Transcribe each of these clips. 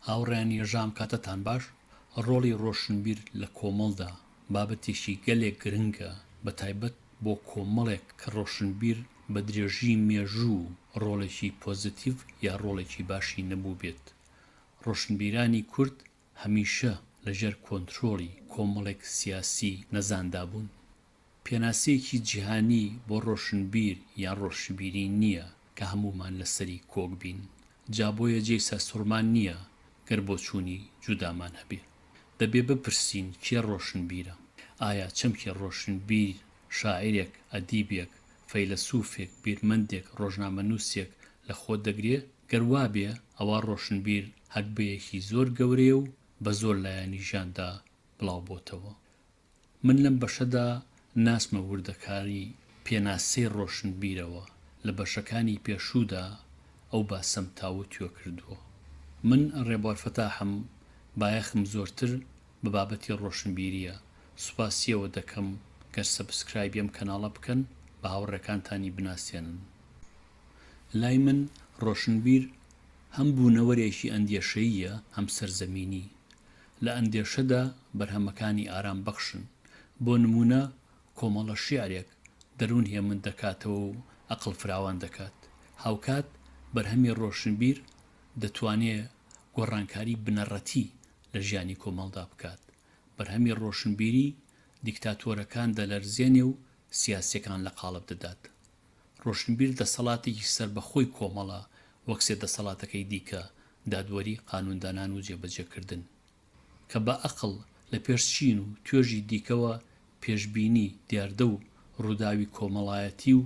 هاوڕێیانی ژام کاتتان باش، ڕۆڵی ڕۆشنبیر لە کۆمەڵدا بابەتێکی گەلێک گرنگە بە تایبەت بۆ کۆمەڵێک کە ڕۆشنبیر بە درێژی مێژوو ڕۆڵێکی پۆزتیڤ یا ڕۆڵێکی باشی نەبووبێت. ڕۆشنبیرانی کورد هەمیشە لە ژێر کۆنترۆڵی کۆمەڵێک سیاسی نەزاندا بوون. پێناسەیەکی جیهانی بۆ ڕۆشنبیر یان ڕۆشنبیری نییە کە هەموومان لەسەری کۆک بین، جا بۆیە جێی سەرسوڕمان نییە گەر بۆچوونی جودامان هەبێ. دەبێ بپرسین کێ ڕۆشنبیرە؟ ئایا چەمکی ڕۆشنبیر شاعیرێک، ئەدیبێک، فەیلەسوفێک، بیرمەندێک، ڕۆژنامەنووسێک لە خۆ دەگرێ؟ گەر وابێ ئەوا ڕۆشنبیر هەگبەیەکی زۆر گەورەیە و بە زۆر لایەنی ژیاندا بڵاو بۆتەوە. من لەم بەشەدا ناچمە وردەکاری پێناسەی ڕۆشنبیرەوە، لە بەشەکانی پێشوودا ئەو باسەم تاوتوێ کردووە. من ڕێبوار فەتاحم، بایەخم زۆرتر بە بابەتی ڕۆشنبیرییە، سوپاسیەوە دەکەم گەر subscribe ی ئەم کەناڵە بکەن بە هاوڕێکانتانی بناسێنن. لای من ڕۆشنبیر هەم بوونەوەرێکی ئەندێشەییە هەم سەرزەمینی. لە ئەندێشەدا بەرهەمەکانی ئارام بەخشن. بۆ نموونە کۆمەڵە شیعرێک دەروون هێمن دەکاتەوە و ئەقڵ فراوان دەکات. هاوکات بەرهەمی ڕۆشنبیر دەتوانێ گۆڕانکاری بنەڕەتی لە ژیانی کۆمەڵدا بکات. بەرهەمی ڕۆشنبیری دیکتاتۆرەکان دەلەرزێنێ و سیاسیەکان لە قاڵب دەدات. ڕۆشنبیر دەسەڵاتێکی سەربەخۆی کۆمەڵە وەک سێ دەسەڵاتەکەی دیکە، دادوەری، قانوندانان و جێبەجێکردن. کە بە ئەقڵ لە پێش چین و توێژی دیکەوە پێشبینی دیاردە و ڕووداوی کۆمەڵایەتی و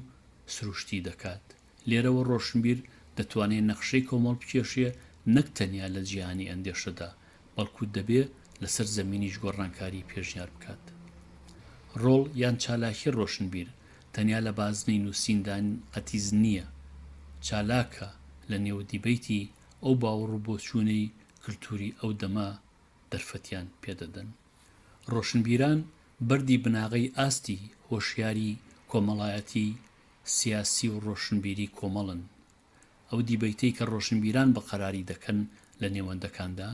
سروشتی دەکات. لێرەوە ڕۆشنبیر دەتوانێ نەخشەی کۆمەڵ بکێشێ نەک تەنیا لە جیهانی ئەندێشەدا، بەڵکو دەبێ لەسەر زەمینیش گۆڕانکاری پێشنیار بکات. ڕۆڵ یان چالاکی ڕۆشنبیر تەنیا لە بازنەی نووسیندا قەتیس نییە، چالاکە لە نێو دیبەیتی ئەو باوەڕ و بۆچوونەی کلتوری ئەو دەمە دەرفەتیان پێدەدەن. ڕۆشنبیران بەردی بناغەی ئاستی هۆشیاری کۆمەڵایەتی، سیاسی و ڕۆشنبیری کۆمەڵن. ئەو دیبەیتەی کە ڕۆشنبیران بە قەراری دەکەن لە نێوەندەکاندا،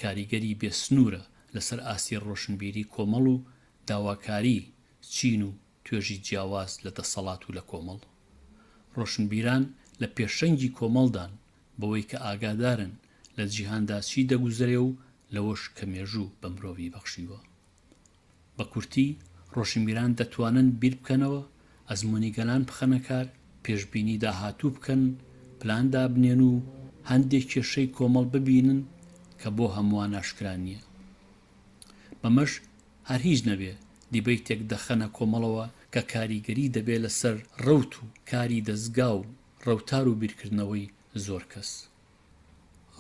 کاریگەری بێ سنوورە لەسەر ئاستی ڕۆشنبیری کۆمەڵ و داواکاری چین و توێژی جیاواز لە دەسەڵات و لە کۆمەڵ. ڕۆشنبیران لە پێشەنگی کۆمەڵدان بەوەی کە ئاگادارن لە جیهاندا چی دەگوزەرێ و لەوەش کە مێژوو بە مرۆڤی بەخشیوە. بە کورتی، ڕۆشنبیران دەتوانن بیر بکەنەوە، ئەزموونی گەلان بخەنە کار، پێشبینی داهاتوو بکەن، پلان دابنێن و هەندێ کێشەی کۆمەڵ ببینن کە بۆ هەمووان ئاشکرا نییە. بەمەش هەر هیچ نەبێ دیبەیتێک دەخەنە کۆمەڵەوە کە کاریگەری دەبێ لەسەر ڕەوت و کاری دەزگا و ڕەوتار و بیرکردنەوەی زۆر کەس.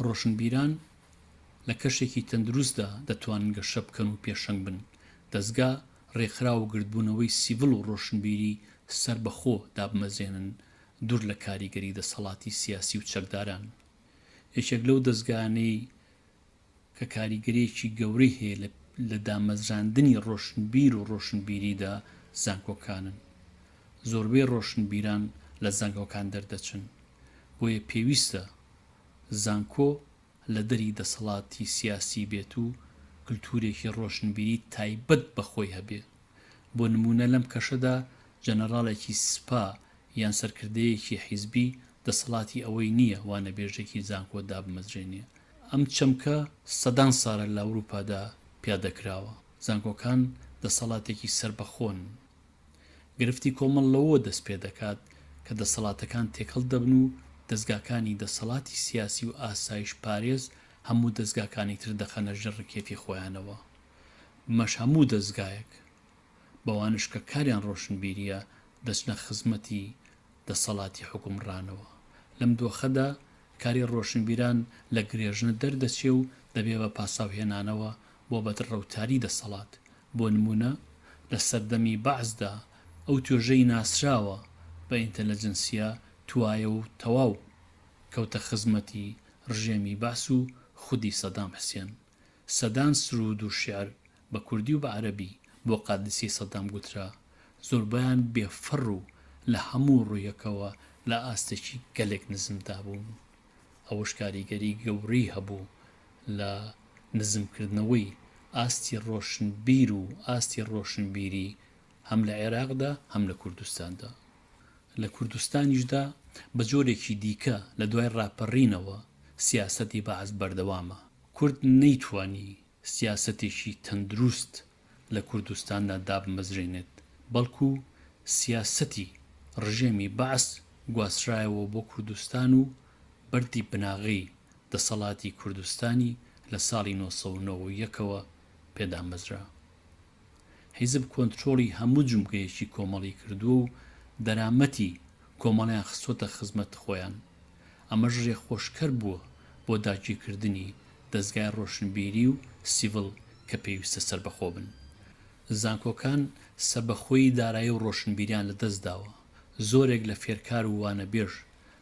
ڕۆشنبیران لە کەشێکی تەندروستدا دەتوانن گەشە بکەن و پێشەنگ بن، دەزگا، ڕێکخراو و گردبوونەوەی سیڤڵ و ڕۆشنبیری سەربەخۆ دابمەزرێنن دوور لە کاریگەری دەسەڵاتی سیاسی و چەکداران. یەکێک لەو دەزگایانەی کە کاریگەریەکی گەورەی هەیە لە لە دامەزراندنی ڕۆشنبیر و ڕۆشنبیریدا زانکۆکانن. زۆربەی ڕۆشنبیران لە زانکۆکان دەردەچن. بۆیە پێویستە زانکۆ لە دەری دەسەڵاتی سیاسی بێت و کلتورێکی ڕۆشنبیری تایبەت بە خۆی هەبێ. بۆ نموونە لەم کەشەدا جەنەڕاڵێکی سپا یان سەرکردەیەکی حیزبی دەسەڵاتی ئەوەی نییە وانەبێژێکی زانکۆ دابمەزرێنێ. ئەم چەمکە سەدان ساڵە لە ئەوروپادا پیادە کراوە. زانکۆکان دەسەڵاتێکی سەربەخۆن. گرفتی کۆمەڵ لەوەوە دەست پێ دەکات کە دەسەڵاتەکان تێکەڵ دەبن و دەزگاکانی دەسەڵاتی سیاسی و ئاسایش پارێز هەموو دەزگاکانی تر دەخەنە ژێر ڕکێفی خۆیانەوە. بەمەش هەموو دەزگایەک، بەوانەش کە کاریان ڕۆشنبیرییە، دەچنە خزمەتی دەسەڵاتی حوکمڕانەوە. لەم دۆخەدا کاری ڕۆشنبیران لە گرێژنە دەردەچێ و دەبێ بە پاساوهێنانەوە بۆ بەدڕەوتاری دەسەڵات. بۆ نموونە لە سەردەمی بەعسدا ئەو توێژەی ناسراوە بە ئینتەلەجنسیا توایە و تەواو کەوتە خزمەتی ڕژێمی بەعس و خودی سەدام حسێن. سەدان سروود و شیعر بە کوردی و بە عەرەبی بۆ قادسیەی سەدام گوترا، زۆربەیان بێ فەڕ و لە هەموو ڕوویەکەوە لە ئاستێکی گەلێک نزمدا بوون. ئەوەش کاریگەری گەورەی هەبوو. لە نزمکردنەوەی ئاستی ڕۆشنبیر و ئاستی ڕۆشنبیری هەم لە عێراقدا هەم لە کوردستاندا. لە کوردستانیشدا بە جۆرێکی دیکە لە دوای ڕاپەڕینەوە سیاسەتی بەعس بەردەوامە. کورد نەیتوانی سیاسەتێکی تەندروست لە کوردستاندا دابمەزرێنێت، بەڵکو سیاسەتی ڕژێمی بەعس گواسترایەوە بۆ کوردستان و بەردی بناغەی دەسەڵاتی کوردستانی لە ساڵی 991 ەوە پێ دامەزرا. حیزب کۆنترۆڵی هەموو جومگەیەکی کۆمەڵی کردووە و دەرامەتی کۆمەڵیان خستۆتە خزمەت خۆیان. ئەمەش رێخۆشکەر بووە بۆ داگیرکردنی دەزگای رۆشنبیری و سیڤڵ کە پێویستە سەربەخۆ بن. زانکۆکان سەبەخۆیی دارایی و رۆشنبیریان لەدەستداوە. زۆرێک لە فێرکار و وانەبێژ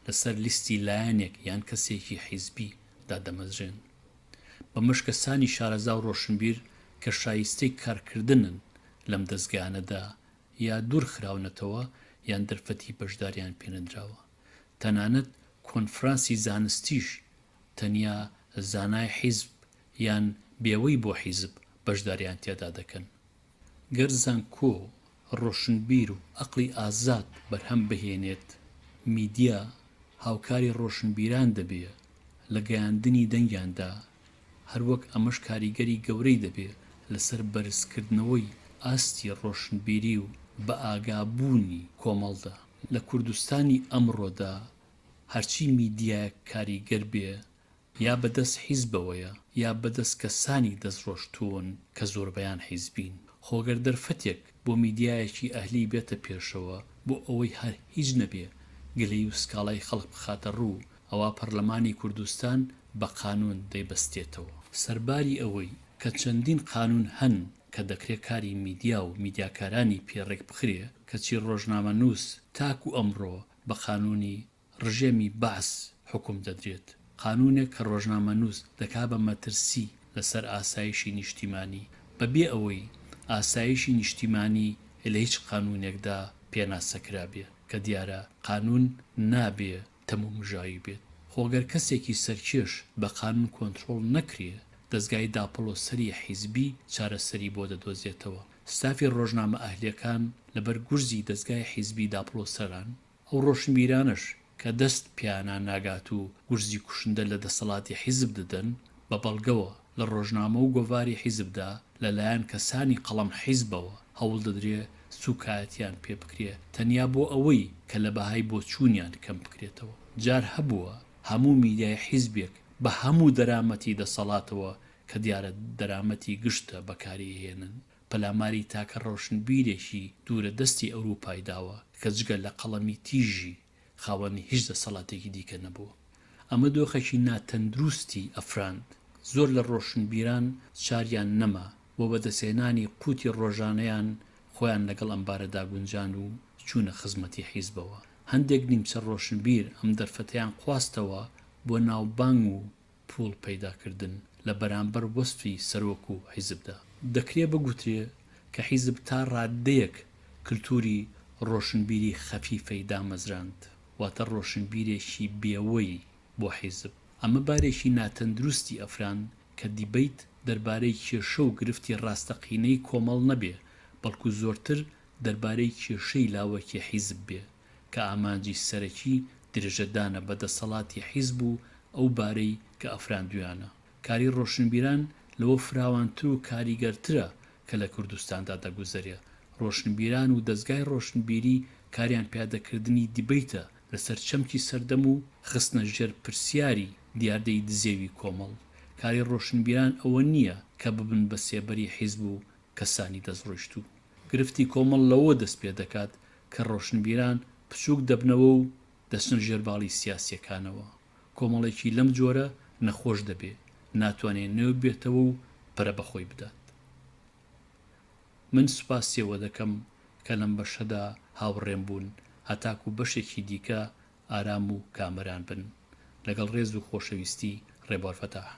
لەسەر لیستی لایەنێک یان کەسێکی حیزبی دادەمەزرێن. بەمەش کەسانی شارەزا و ڕۆشنبیر کە شایستەی کارکردنن لەم دەزگایانەدا یا دوور خراونەتەوە یان دەرفەتی بەشداریان پێنەدراوە. تەنانەت کۆنفرانسی زانستیش تەنیا زانای حیزب یان بێوەی بۆ حیزب بەشداریان تیادا دەکەن. گەر زانکۆ ڕۆشنبیر و ئەقڵی ئازاد بەرهەم بهێنێت، میدیا هاوکاری ڕۆشنبیران دەبێ لە گەیاندنی دەنگیاندا، هەروەک ئەمەش کاریگەری گەورەی دەبێ لەسەر بەرزکردنەوەی ئاستی ڕۆشنبیری و بەئاگابوونی کۆمەڵدا. لە کوردستانی ئەمڕۆدا هەرچی میدیایەک کاریگەر بێ یا بە دەست حیزبەوەیە یا بە دەست کەسانی دەستڕۆشتوون کە زۆربەیان حیزبین. خۆ گەر دەرفەتێک بۆ میدیایەکی ئەهلی بێتە پێشەوە بۆ ئەوەی هەر هیچ نەبێ گلەیی و سکاڵای خەڵک بخاتە ڕوو ئەوا پەرلەمانی کوردستان بە قانوون دەیبەستێتەوە. سەرباری ئەوەی کە چەندین قانوون هەن کە دەکرێ کاری میدیا و میدیاکارانی پێ ڕێکبخرێ کەچی ڕۆژنامەنووس تاکو ئەمڕۆ بە قانوونی ڕژێمی بەعس حوکم دەدرێت، قانوونێک کە ڕۆژنامەنووس دەکا بە مەترسی لەسەر ئاسایشی نیشتیمانی، بە بێ ئەوەی ئاسایشی نیشتیمانی لە هیچ قانوونێکدا پێناسە کرابێ، کە دیارە قانوون نابێ تەمومژاوی بێت، خۆ گەر کەسێکی سەرکێش بە قانوون کۆنترۆڵ نەکرێ، دەزگای داپڵۆسەری حیزبی چارەسەری بۆ دەدۆزێتەوە. ستافی ڕۆژنامە ئەهلیەکان لەبەر گورزی دەزگای حیزبی داپڵۆسەران، ئەو ڕۆشنبیرانەش کە دەست پیانا ناگات و گورزی کوشندە لە دەسەڵاتی حیزب دەدەن، بە بەڵگەوە لە ڕۆژنامە و گۆڤاری حیزبدا لە لایەن کەسانی قەڵەم حیزبەوە هەوڵ دەدرێ سووکایەتیان پێ بکرێ تەنیا بۆ ئەوەی کە لە بەهای بۆچوونیان کەم بکرێتەوە. جار هەبووە هەموو میدیای حیزبێک بە هەموو دەرامەتی دەسەڵاتەوە کە دیارە دەرامەتی گشتە بەکاری ئەهێنن، پەلاماری تاکە ڕۆشنبیرێکی دوورە دەستی ئەوروپای داوە کە جگە لە قەڵەمی تیژی خاوەنی هیچ دەسەڵاتێکی دیکە نەبووە. ئەمە دۆخێکی ناتەندروستی ئەفراند. زۆر لە ڕۆشنبیران چاریان نەما بۆ بەدەستهێنانی قوتی ڕۆژانەیان خۆیان لەگەڵ ئەم بارەدا گونجان و چوونە خزمەتی حیزبەوە. هەندێک نیمچە ڕۆشنبیر ئەم دەرفەتەیان قواستەوە بۆ ناوبانگ و پووڵ پەیدا کردن لە بەرامبەر وەسفی سەرۆک و حیزبدا. دەکرێ بگوترێ کە حیزب تا ڕاددەیەک کلتووری ڕۆشنبیری خەفیفەی دامەزراند، واتە ڕۆشنبیرێکی بێوەی بۆ حیزب. ئەمە بارێکی ناتەندروستی ئەفراند کە دیبەیت دەربارەی کێشە و گرفتی ڕاستەقینەی کۆمەڵ نەبێ، بەڵکو زۆرتر دەربارەی کێشەی لاوەکی حیزب بێ. کە ئامانجی سەرەکی درێژەدانە بە دەسەڵاتی حیزب و ئەو بارەی کە ئەفراندویانە. کاری ڕۆشنبیران لەوە فراوانتر و کاریگەرترە کە لە کوردستاندا دەگوزەرێ. ڕۆشنبیران و دەزگای ڕۆشنبیری کاریان پیادەکردنی دیبەیتە لەسەر چەمکی سەردەم و خستنە ژێر پرسیاری دیاردەی دزێوی کۆمەڵ. کاری ڕۆشنبیران ئەوە نییە کە ببن بە سێبەری حیزب و کەسانی دەستڕۆیشتوو. گرفتی کۆمەڵ لەوەوە دەست پێدەکات کە ڕۆشنبیران بچووک دەبنەوە و دەچنە ژێر باڵی سیاسییەکانەوە. کۆمەڵێکی لەم جۆرە نەخۆش دەبێ، ناتوانێ نوێ ببێتەوە و پەرە بە خۆی بدات. من سوپاسیەوە دەکەم کە لەم بەشەدا هاوڕێم بوون هەتاکوو بەشێکی دیکە ئارام و کامەران بن. لەگەڵ ڕێز و خۆشەویستی ڕێبوار فەتاح.